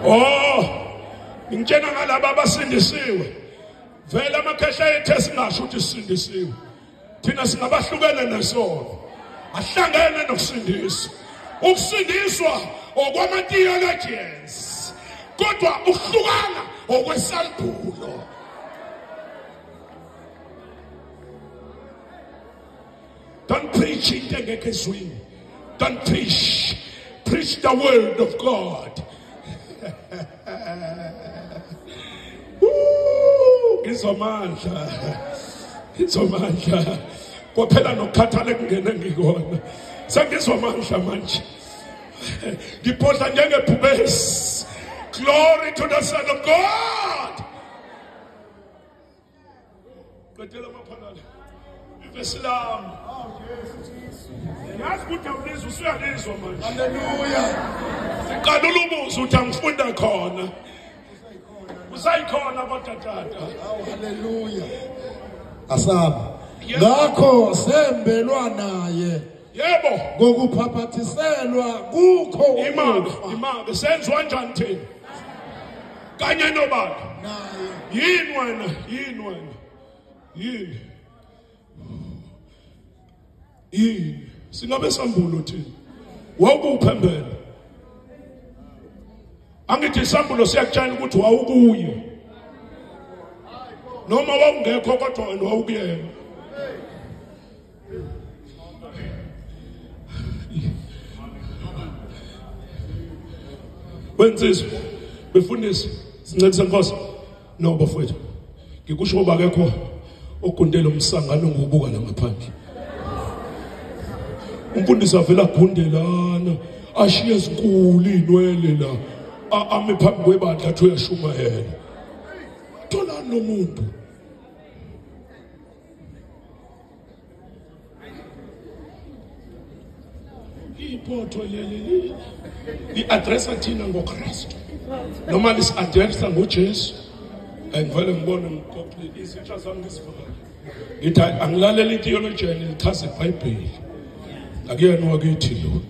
Oh, ngitshena ngalaba abasindisiwe. Vele amakhehla ethu esingasho ukuthi sisindisiwe. Thina singabahlukene nesono. Ahlangene nokusindiswa. Ukusindiswa okwama-theologians. Kodwa ukuhlukana okwesambulo. Don't preach into engekho ezwini. Don't preach. Preach the word of God. Ngizomandla. Ngizomandla. Kwaphela nokukhathala ekungene ngikona. Sengizomandla manje. Ngiphodla njengebhubesi. Glory to the Son of God. Qedela amaphalala. Ivesi lami. Yazi ukuthi awulizwa usuyalizwa manje. Hallelujah. Siqala ulubuzo ukuthi angifunda khona. Usayikhona kodwa tata. Hallelujah. Asaba. Ngakho sembelwa naye. Yebo. Ngokuphaphathiselwa kukho ukufa. Imake senziwa njani thina? Kanye nobani? Naye. Yini wena? Yini wena? Yini? Yini? Singabe sambulo thina. Wawukuphembela. Angithi isambulo siyakutshela ukuthi wawukuye. Noma wawungekho kodwa wena wawukuyena. Wenzizwe befundisi sincedise Nkosi. No bafowethu. Ngikusho ngoba akekho ogundele umsangano ngokubuka la ngaphandle. Umfundisi avela agundelana ashiye ezinkulu inwele la ame phambi kwebandla athi uyashumayela. Tholani lo muntu. Ibotho leli li-addressa thina ngoKristu noma lisi-addressa ngoJesu. Ngivele ngibone ngikopile izitsha zami ngizivale. Ngithi angilaleli theology lichaza iBhayibheli. Akuyena wakithi lo.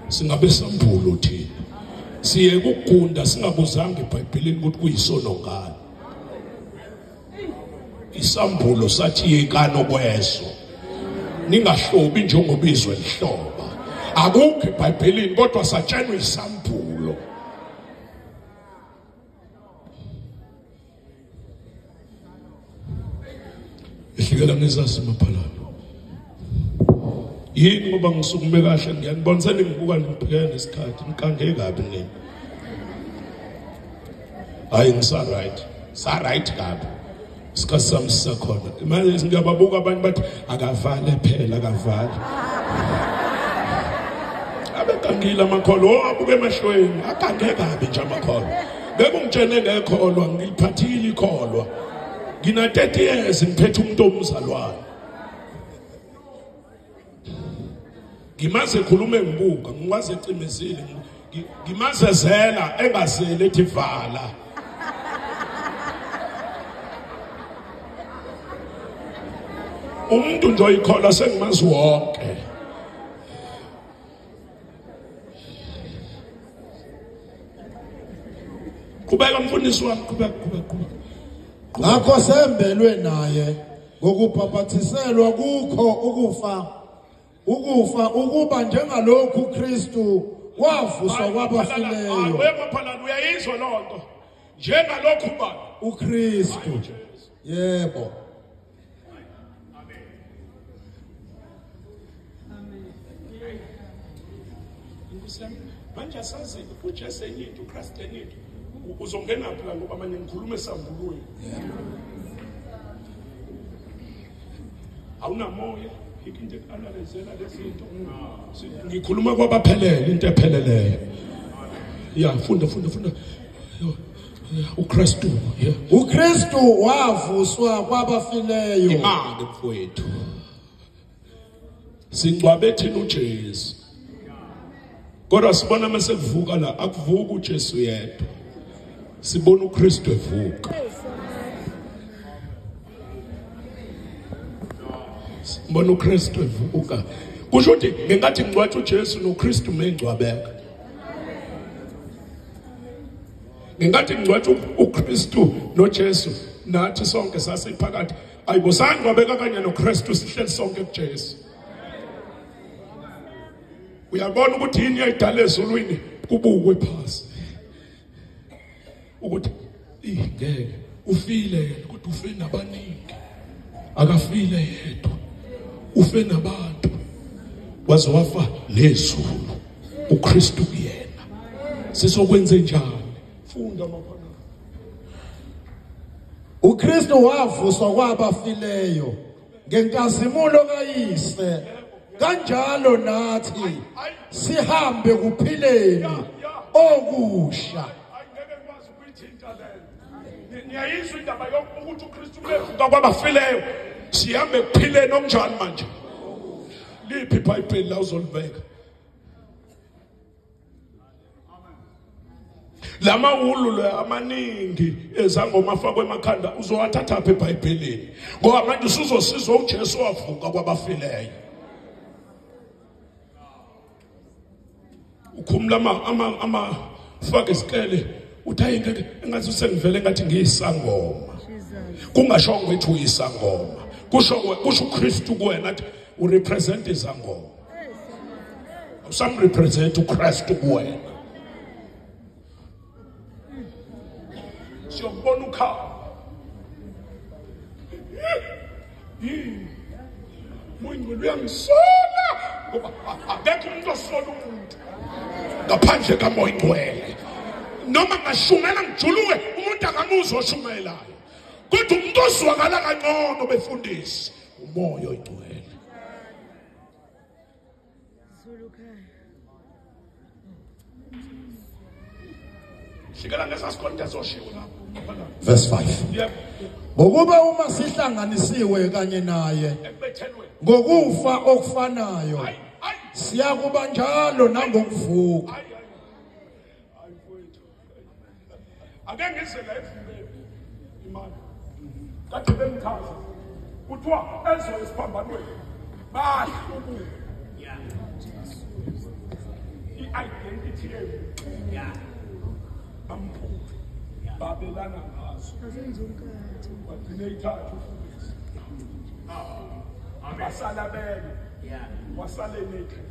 Singabe sambulo thina. Siye kugunda singabuzanga eBhayibhelini ukuthi kuyisono ngani. Isambulo sathi yekani okweso. Ningahlobi njengoba izwe lihloba. Akukho eBhayibhelini kodwa satshelwa isambulo. Ehlikela ngezasi maphalala. Yini ngoba ngisukume kahle ngiyanibona seningibuka ngibhekene nesikhathi nikange kabi nini. Hayi ngisa right. Sa right kabi. Isikhathi sami sisakhona. Manje ngiyababuka abantu bathi akavale phela akavale. Abegangile amakholwa, oh abuke emehlweni, agange kabi nje amakholwa. Bekungitshene ngekholwa ngiliphathile ikholwa. Ngina 30 years ngiphethe umuntu omzalwane. Ngimaze khulume ngibuka, ngimaze ecimezile, ngimaze zela engazeli ethi vala. Umuntu nje oyikholwa sengimazi wonke. Qhubeka mfundisi wami, qhubeka qhubeka qhubeka. Ngakho sembelwe naye ngokubhaphathiselwa kukho ukufa. Ukufa ukuba njengalokhu uKristu wavuswa kwabafileyo. Wemaphalala uyayizwa lonto. Njengalokhu bani? uKristu. Yebo. Amen. Manje asazi uJesu enye into, uKristu enye into. Uzongena phi la ngoba manje ngikhuluma esambulweni. Awunamoya. Into analyzela lezinto. Ngikhuluma kwabaphelele into epheleleyo. Ya funda funda funda. uKristu, yeah. uKristu wavuswa kwabafileyo. Imali mfowethu. Singcwabe thina uJesu. Kodwa sibona masekuvuka la akuvuka uJesu yedwa. Sibona uKristu evuka. Sibona uKristu evuka. Kusho ukuthi ngenkathi ngcwatsha uJesu noKristu mengcwabeka. Ngenkathi ngcwatshwa uKristu noJesu nathi sonke sasiphakathi. Ayibo sangcwabeka kanye noKristu sihleli sonke kuJesu. Uyabona ukuthi yini yayidala ezulwini kubukwe phasi. Ukuthi ngeke ufile yena kodwa ufe nabaningi. Akafile yedwa. Ufe nabantu. Waze wafa nezulu. uKristu kuyena. Sizokwenze njani? Funda maphana. uKristu wavuswa kwabafileyo ngenkazimulo kaYise, kanjalo nathi sihambe kuphileni okusha. Angeke ngikwazi ukuyithinta leyo. Niyayizwa indaba yokuthi uKristu ulevuka kwabafileyo. Sihambe kuphileni okunjani manje? Liphi iBhayibheli la uzolibeka? Lamawulu amaningi ezangoma afakwe emakhanda uzowathatha phi eBhayibhelini? Ngoba manje usuzosizwa uJesu wavuka kwabafileyo. Ukhumula ama faka isikele uthi hayi ngeke engathi usengivele ngathi ngiyisangoma. Kungashongo ukuthi uyisangoma. Kusho uKristu kuwena athi urepresent izangoma. Usam represent uKristu kuwena. Siyokubona ukhala. Yini? Moyingcwele uyangisola ngoba akekho umuntu osola umuntu ngaphandle kaMoya Ingcwele. Noma ngashumela ngijuluke umuntu akamuzwa oshumelayo. Kodwa umuntu ozwakala kangcono befundisi uMoya Oyingcwele. Verse 5. Ngokuba uma sihlanganisiwe kanye naye ngokufa okufanayo siyakuba njalo nangokuvuka. Ake ngize la evukeni imali kade bemchaza kuthiwa ezwe esiphambanweni bahlubuka i-identity yethu bamphutha babelana ngazo bagcine ithathu basala bene wasale naked.